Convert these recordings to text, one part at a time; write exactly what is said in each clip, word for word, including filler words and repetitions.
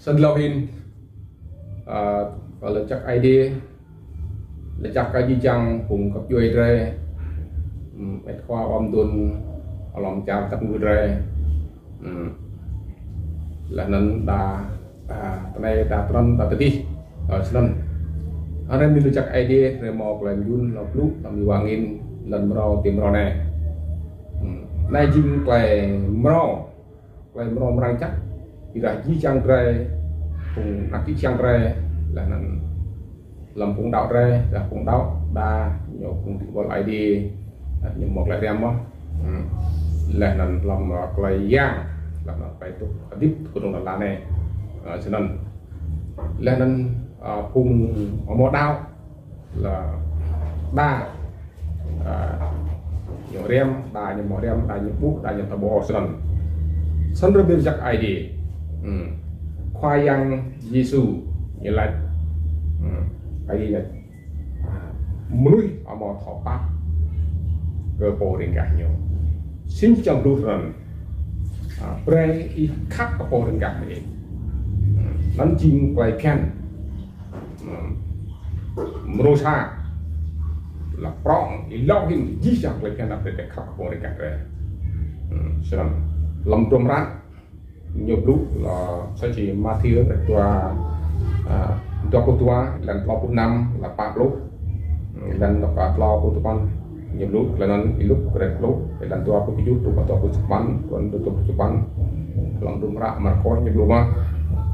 Snăn lŏ hĭn, a, kơ lač jăk Aê Diê, lač jăk kơ jih jang phung găp djuê drei, mm, mĭt khua ƀăng mduôn, hlăm čar găp djuê drei. Mm. Leh anăn đa, a, tinei đa trăn đa tadih, a, snăn. Arăng mĭn lač jăk Aê Diê, drei mâo klei mjŭn, lŏ blŭ, tăm êwa angĭn, lăn mrâo, ti mrâo anei. Mm. Anei jing klei mrâo, klei mrâo mrang jăk, ƀiădah jih jang drei, phung anak jih jang drei, leh anăn hlăm phung đăo drei, dah phung đăo, đa, ñu phung ti ƀuôn Aê Diê, dah ñu mâo klei hriăm mơh. Hmm. Leh anăn hlăm, a, klei yang, leh anăn klei dôk hdĭp, kơ dôk lăn ala anei. A, snăn. Leh anăn, a, phung amâo đăo, leh đa, a, ñu hriăm, đa ñu amâo hriăm, đa ñu ƀuh, đa ñu thâo ƀuh snăn. Snăn rơbĭr jăk Aê Diê. Hmm. Khua Yang Yêsu ñu lač. Hmm. Aê Diê lač. A, mnuih amâo thâo pap kơ pô riêng gah ñu. Snăn čiăng blŭ snăn. A, brei ih khăp kơ pô riêng gah ih. Hmm. Anăn jing klei bhiăn. Hmm. Mrô sa. Leh prŏng, êlâo hĭn jih jang klei bhiăn ăt drei khăp kơ pô riêng gah drei. Hmm. Snăn. Hlăm hdruôm hră ñu blŭ leh msĕ si Mathiơ kdrêč dua, a, dua pluh dua, êlan tlâo pluh năm, leh pă pluh, êlan dua pluh dua pluh dua păn, ñu blŭ leh anăn Y-Luk kdrêč pluh, êlan dua pluh kjuh truh kơ dua pluh dua păn, êlan dua pluh dua păn, hlăm hdruôm hră Markôs ñu blŭ mơh,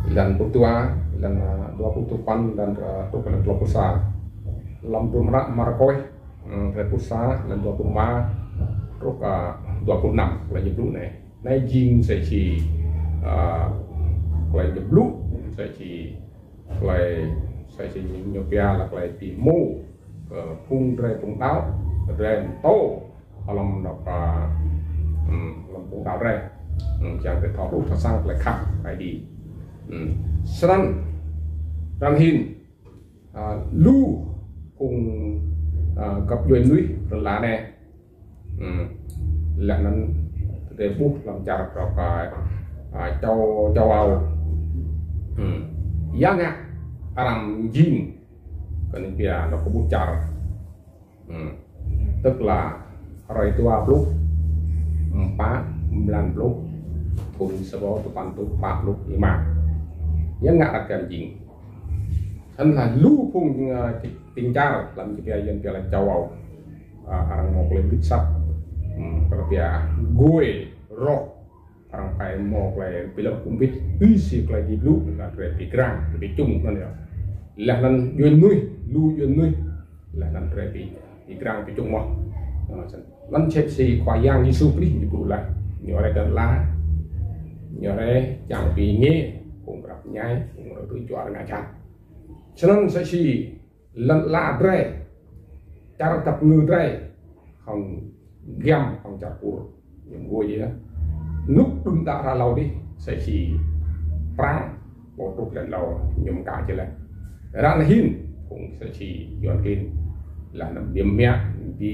êlan pluh dua, êlan, a, dua pluh dua păn, êlan, a, truh êlan tlâo pluh sa. Hlăm hdruôm hră Markôs, hmm, kdrêč pluh sa, êlan dua pluh êma, truh kơ dua pluh năm, klei ñu blŭ anei. Anei jing msĕ si, a, klei ñu blŭ, msĕ si klei, msĕ si ñu pia leh klei bi hmô, a, phung drei phung đăo, drei mtô, hlăm anôk, a, hmm, hlăm phung đăo drei. Hmm, čiăng drei thâo hluh thâo săng klei khăp Aê Diê. Hmm. Snăn, arăng hĭn, a, lu phung, a, găp djuê mnuih lăn ala anei. Hmm. Leh anăn drei ƀuh hlăm čar dôk, a, a, châu, châu Âu. Hmm. Ya ngă arăng jing kơ ñu pia anôk kbŭt čar. Hmm. Tức là hruê dua pluh pă, mlan pluh, thŭn sa êbâo dua păn êtuh pă pluh êma. Ya ngă arăng jing. Snăn leh lu phung, a, ti-, tĭng čar hlăm ñu pia, ñu pia leh châu Âu. A, arăng mâo klei mbĭt asăp. Hmm, arăng pia gui roh. Arăng pia mâo klei bi lŏ mbĭt, tui si klei bi blŭ, leh drei bi grăng, bi čŭng anăn yơh. Leh anăn djuê mnuih, lu djuê mnuih, leh anăn drei bi, bi grăng bi čŭng mơh. Anăn msĕ si Khua Yang Yêsu Krist ñu blŭ leh, ñu hriê lăn ala, ñu hriê čiăng bi êngiê phung grăp mñai, phung rơ̆k rơ̆k čuă ngă jhat. Snăn msĕ si lăn ala drei, čar găp djuê drei, hŏng giăm hŏng čar Kur, ñu mgôi yơh. Ênuk đưm đă êlâo dih, msĕ si Prăng, pô truh lăn êlâo, ñu mkă jih leh. Arăng hĭn, phung msĕ si Yuăn klin, leh anăn bi mă, bi,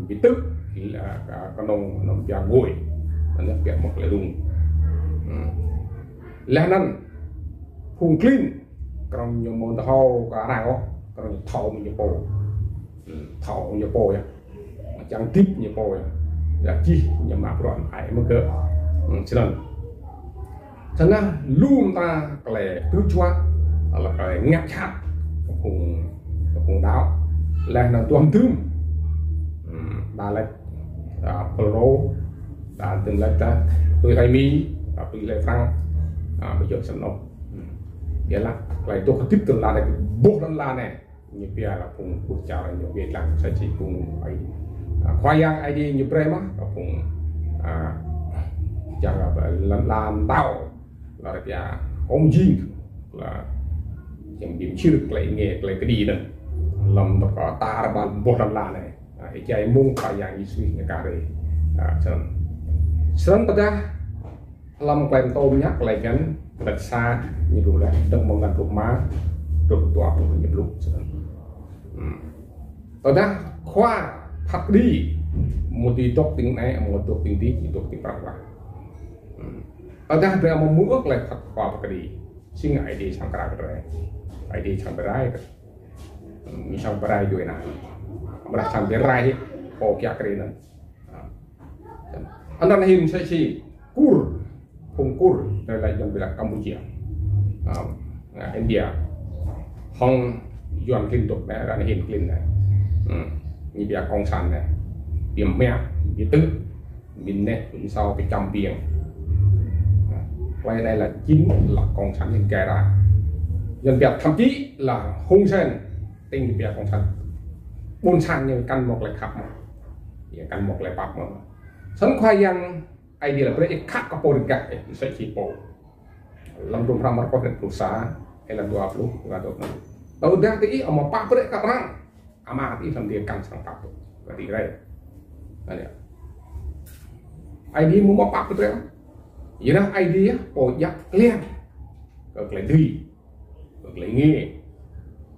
bi tŭ, leh, a, knŏng, knŏng pia gui, anăn pia mâo klei rŭng. Hmm. Leh anăn, phung klin, knŏng ñu amâo thâo kơ arăng ôh, knŏng ñu thâo mơ̆ng ñu pô. Hmm, thâo mơ̆ng ñu pô yơh. Čiăng hdĭp ñu pô yơh. Ya jih ñu mă bruă ai mơ̆ng gơ̆. Hmm, snăn. Snăn lu mta klei tŭ čuă, leh klei ngă jhat kơ phung, kơ phung đăo. Leh anăn tuôm tŭm. Hmm, đa lač, a, Fulro, đa tŭm lač đa, tui hlei Mi, đa tui hlei Prăng, a, ƀiădah snăn ôh. Hmm. Ƀiădah klei dôk hdĭp ti lăn ala anei, ƀuh lăn ala anei. Ñu pia leh phung kbŭt čar ñu pia leh msĕ si phung ai. A, Khua Yang Aê Diê ñu brei mơh, kơ phung, a, čiăng leh lăn ala mtao. Leh arăng pia hŏng jing. Leh čiăng bi mčhir klei êngiê, klei kđi anăn. Hlăm dôk tar ƀar ƀuh lăn ala anei. A, êjai mơ̆ng Khua Yang Yêsu ñu kare. A, snăn. Snăn tơdah hlăm klei mtô mñă klei bhiăn, kdrêč sa ñu blŭ leh, dơ̆ng mơ̆ng êlan pluh êma, truh dua pluh ñu blŭ, snăn. Hmm. Tơdah khua phat kđi, amâo dưi dôk tĭng anei, amâo dôk tĭng dih, ñu dôk tĭng prăk wah. Hmm. Tơdah drei amâo mâo ôh klei phat khua phat kđi. Snăn Aê Diê srăng kral kơ drei. Aê Diê srăng bi rai kơ. Hmm, ñu srăng bi rai djuê ana. Amâodah srăng bi rai hĕ pô kiă kriê anăn. Anăn hĭn msĕ si Kur, phung Kur, drei lač Yuăn bi lač Campuchia. À, India. Hŏng Yuăn klin dôk anei, ară anei hĭn klin anei. Hmm. Ñu bi cộng sản anei. Bi mă, bi tư̆, bi neh, bi msao, bi čăm biêng. Klei anei là chính là cộng sản ñu gây ra. Yuăn bi thậm chí là Hun Sen, tĭng bi cộng sản. Ƀuôn sang ñu kăn mâo klei khăp mơh. Ñu kăn mâo klei pap mơh. Snăn Khua Yang Aê Diê lač brei ih khăp kơ pô riêng gah ih, msĕ si pô. Hlăm hdruôm hră Markôs kdrêč pluh sa, êlan dua pluh, dua pluh năm. Tơdah diih amâo pap brei kơ arăng, Ama diih hlăm adiê kăn srăng pap kơ diih rei. Anei. Aê Diê amâo mâo pap brei. Ƀiădah Aê Diê pô djăp kliăng kơ klei dưi, kơ klei êngiê.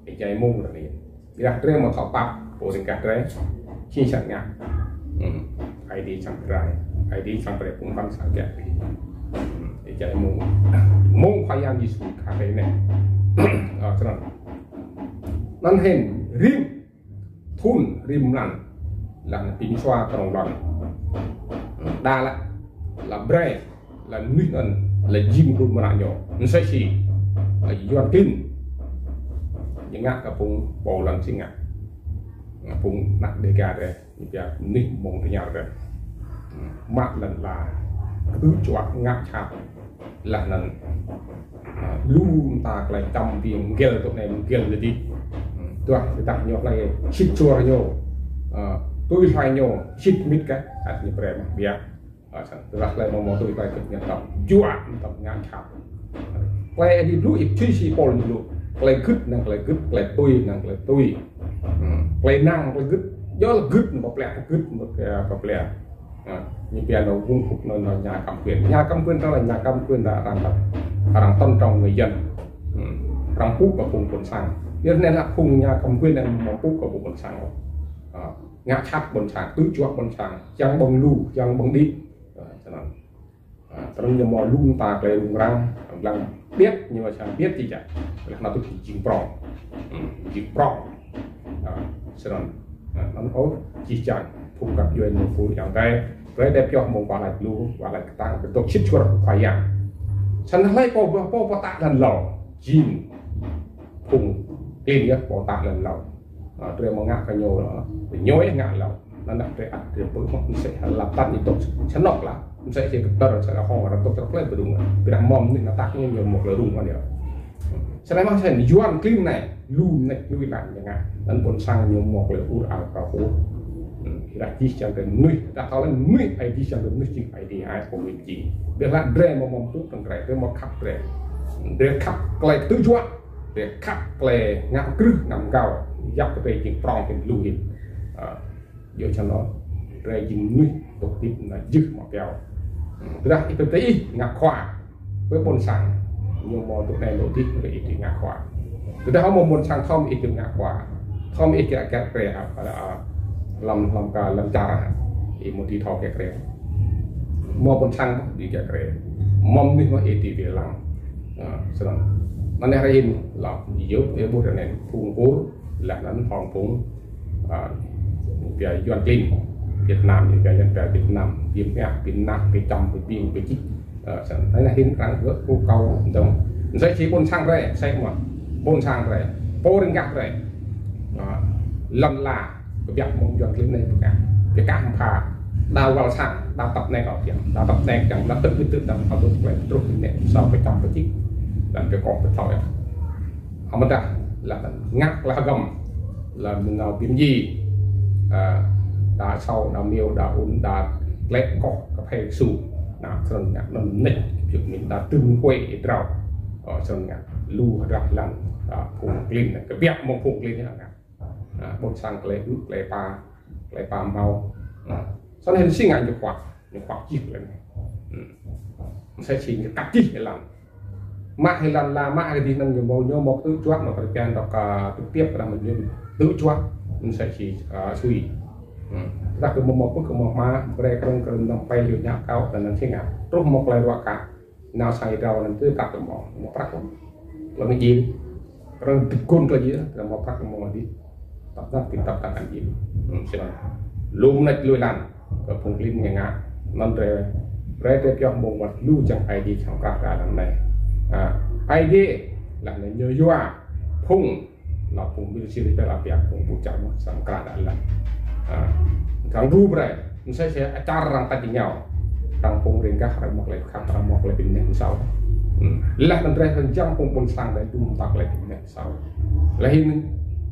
Êjai mông ară anei. Ƀiădah drei amâo thâo pap, pô riêng gah drei, čih srăng ngă. Hmm. Aê Diê srăng bi rai. Aê Diê srăng brei phung ƀuôn sang kiă kriê. Hmm. Êjai mông. Mông Khua Yang Yêsu kơ drei anei. Ơ, snăn. Anăn hĭn, rĭm thŭn, rĭm mlan, leh anăn bi msua kơ rŏng lăn. Đa leh, leh brei, leh mnuih anăn, leh jing hlŭn mră ñu. Msĕ si, leh Yuăn klin. Ñu ngă kơ phung pô lăn si ngă. Phung anak Dega drei, ñu pia mnuih mông tơñar drei. Mă lăn ala, ktư̆ juă ngă jhat. Leh anăn, à, lu mta klei čăm biêng mgel tŭ anei mgel tơdah. Hmm, tơdah ñu klei sĭt suôr ñu, à, tui hlue ñu, sĭt mĭt kơ, ăt ñu brei mă biă. À, snăn, tơdah klei amâo mâo tui hlue kơ ñu tăm juă, tăm ngă jhat. Klei Aê Diê blŭ ih čih si Pôl ñu blŭ. Klei gưt năng klei gưt, klei tui năng klei tui. Hmm, klei năng klei gưt, djŏ gưt năng pơpleh, gưt năng pơpleh. À, ñu pia nao hung khuk nao, nao nhà cầm quyền. Nhà cầm quyền đó là nhà cầm quyền là arăng, arăng tôn trọng người dân. Hmm. Arăng pŭ kơ phung ƀuôn sang. Ƀiădah anei leh phung nhà cầm quyền anei amâo pŭ kơ phung ƀuôn sang. À, ngă jhat ƀuôn sang, ktư̆ juă ƀuôn sang, čiăng ƀơ̆ng lu, čiăng ƀơ̆ng đĭ. À, snăn. À, snăn ñu mâo lu mta klei rŭng răng, rŭng răng ƀiădah ñu srăng ƀiădah či čă. Leh anăn tŭ jing prŏng. Hmm, jing prŏng. À, snăn. À, anăn ôh, jih jang, phung găp djuê mơ̆ng pô yang drei, drei dep pioh mơ̆ng wah lač lu, wah lač ktang, kơ dôk sĭt suôr Khua Yang. Snăn hlei pô, pô, pô tăk lăn lâo, jing phung klin yơh pô tăk lăn lâo. À, drei amâo ngă kơ ñu, ñu yơh ngă lâo. Anăn drei ăt drei pơ̆k mơh msĕ hlăm tăt ñu dôk snăk lah. Msĕ si kơ dăr, msĕ hŏng arăng dôk čar klei ƀrung. Ƀiădah mâo mnuih anăn tăk ñu, ñu mâo klei rŭng mơh ñu. Snăn mơh snăn Yuăn klin anei, lu mnêč lui lač ñu ngă. Anăn ƀuôn sang ñu mâo klei ur ao kơ ur. Hmm, ƀiădah jih jang drei mnuih, dah thâo leh mnuih, ai jih jang drei mnuih jing Aê Diê ai pô mĭn jing. Ƀiădah drei amâo mâo mpŭ kơ drei, drei amâo khăp drei. Drei khăp klei ktư̆ juă. Drei khăp klei ngă krưh ngă mgao, yap kơ drei jing prŏng hĭn lu hĭn. À, yua snăn, drei jing mnuih dôk hdĭp anăn jưh mă kyâo. Hmm, tơdah ih tơ ih ngă khua, kơ ƀuôn sang, ñu mâo tŭ anei lŏ hdĭp kơ ih dưi ngă khua. Tơdah mâo ƀuôn sang thâo ih dưi ngă khua, thâo ih kiă kiă kriê, à, à, hlăm, hlăm kơ lăn čar, ih mâo dưi thâo kiă kriê. Mâo ƀuôn sang mâo dưi kiă kriê. Mâo mnuih mâo ih dưi bi lăng. À, snăn. Anăn hruê anei leh, yơh, yơh ƀuh anei phung Kur, leh anăn hŏng phung, à, pia Yuăn klin, Việt Nam, ñu pia Yuăn pia Việt Nam, bi mă, bi năk, bi čăm, bi biêng, bi čĭk. À, snăn. Anei hĭn arăng gơ̆ kơ kâo dơ̆ng. Msĕ si ƀuôn sang drei, msĕ mơh. Ƀuôn sang drei. Pô riêng gah drei. À, lăn ala. Kbiă mơ̆ng Yuăn klin anei bi kah, bi kah mbha. Đa wăl sang, đa tăp anei kâo kiăng. Đa tăp anei kiăng, đa tŭ bi tŭ, đa tŭ klei truh anei, sa pơčăm pơčik. Đa bi kŏ pơčăm yơh. Amâodah, leh ngă leh hgăm. Leh nao bi mdjiê. À, đa asâo, đa miêu, đa un, đa klei koh, kphê ksu. Anăn snăn ngă, anăn mnêč, jŭk mĭn đa tưng huê êa drao. Ơ, snăn ngă, lu hdră lăn, à, phung klin, kbiă mơ̆ng phung klin anei ngă. À, ƀuôn sang klei ư, klei pa, klei pa mâo. À, snăn hĭn si ngă ñu khua, ñu khua čih klei anei. Hmm. Msĕ si ñu kăp čih êlan. Mă êlan leh, mă kơ dih anăn ñu mâo, ñu mâo ktư̆ juă, mâo kơ kiăng dôk, à, trực tiếp kơ ñu ktư̆ juă, msĕ si, à, sui. Hmm. Tơdah kơ mâo mâo pŭk kơ mâo hma, brei krơ̆ng krơ̆ng năm pei ñu ngă kâo, anăn si ngă. Truh mâo klei ruă kă. Nao sang êa drao anăn tui prăk kơ mâo, mâo prăk leh. Lăng jil, arăng dikôn klei jil, arăng mâo prăk mâo dih. Tăp tăp ti tăp tăp kan jil. Hmm, snăn. Lu mnêč lu êlan, kơ phung klin ngă ngă. Anăn drei, drei drei pioh mơ̆ng wăt lu čiăng Aê Diê čiăng krah kơ anăn anei. A, Aê Diê, leh anăn ñu yua, phung, leh phung ƀĭng sĭt drei leh pioh phung ƀuh čar mơh, čiăng krah kơ anăn. A, arăng đru brei, msĕ si čar arăng tač êngao. Arăng phung riêng gah, arăng mâo klei khăp, arăng mâo klei bi mneh msao. Hmm. Leh anăn drei arăng jang phung ƀuôn sang drei dŭm mta klei bi mneh msao. Leh anăn,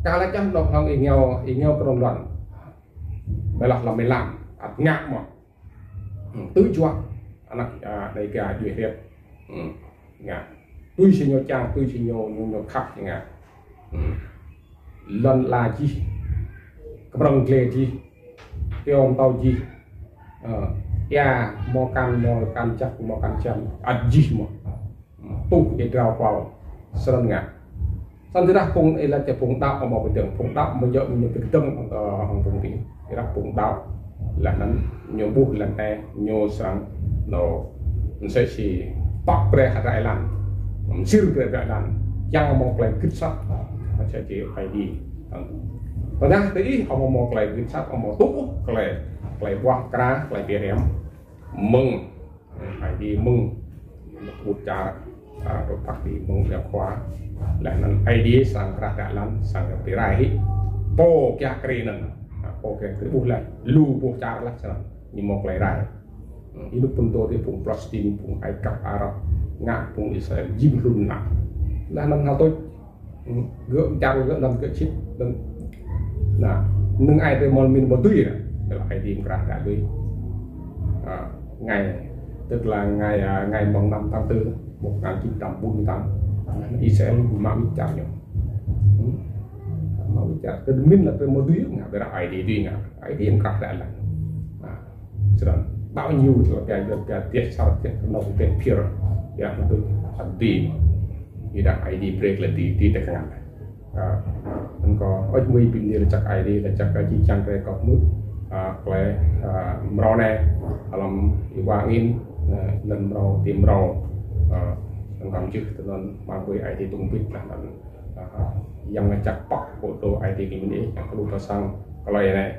ka leh čah nôk hŏng êngao, êngao kơ rŏng luăn. Ƀiădah hlăm êlam, ăt ngă mơh. Hmm. Tui juă, anak, a, Dega djuê hriêt. Hmm. Ngă. Tui si ñu čiăng, tui si ñu, ñu, ñu khăp ngă. Hmm. Lăn ala jih. Kmrơ̆ng dliê jih. Kyâo mtâo jih. Ơ, êa, mâo kan, mâo kan jăk, mâo kan čăm. Ăt jih mơh. Tuh êa drao pao. Snăn ngă. Snăn tơdah phung êlâo ti phung đăo amâo bi kdơ̆ng, phung đăo amâo djŏ ñu bi kdơ̆ng, ơ, hŏng phung dih. Tơdah phung đăo, leh anăn ñu ƀuh leh anăn ñu srăng, nô, msĕ si tŏk brei hdră êlan, msir brei hdră êlan, čiăng mâo klei gưt asăp, msĕ si Aê Diê. Tơdah ti ih amâo mâo klei gưt asăp, amâo tŭ klei, klei ƀuah mkra, klei bi hriăm, mơ̆ng Aê Diê mơ̆ng, ƀuh čar, a, tơ păk ti mơ̆ng êa khua. Leh anăn Aê Diê srăng krah kơ êlan, srăng bi rai hĭ. Pô kiă kriê anăn. A, pô kiă kriê ƀuh leh, lu ƀuh čar leh snăn. Ñu mâo klei rai. Hmm, ênuk phŭn dô ti phung Palestine, phung Ai Cập, Arab, ngă phung Israel, jing hlŭn anăn. Leh anăn hal tuč, gơ̆ čar gơ̆ anăn gơ̆ čĭt, anăn. Nah, năng ai drei mâo mĭn mâo dưi nă. Ƀiădah Aê Diê mkrah kơ dưi. A, ngày, tức là ngày, a, ngày mùng năm tháng tư, một ngàn chín trăm bốn mươi tám, Israel mă wĭt čar ñu. Hmm. Mă wĭt čar. Tơdah mĭn leh drei mâo dưi ngă, ƀiădah Aê Diê dưi ngă. Aê Diê mkrah kơ êlan. A. Snăn, đăo ñu tlei pia, pia tieh čar, tieh knŏng, tieh phiơr. Pia hŏng tui, hŏng tui. Ƀiădah Aê Diê brei klei dưi, dưi ti kngan. A, anăn kâo, ôč mui bi mni lač jăk Aê Diê, lač jăk Aê Diê čiăng drei kâo mŭt, a, klei, a, mrâo anei, hlăm êwa angĭn, a, lăn mrâo, ti mrâo, a, anăn kâo jih, tơ anăn, mă mui Aê Diê dôk mbĭt leh anăn. A, yang ngă jăk păk, pô dô Aê Diê kơ mĭn ih, yang kơ lu ta sang, klei anei.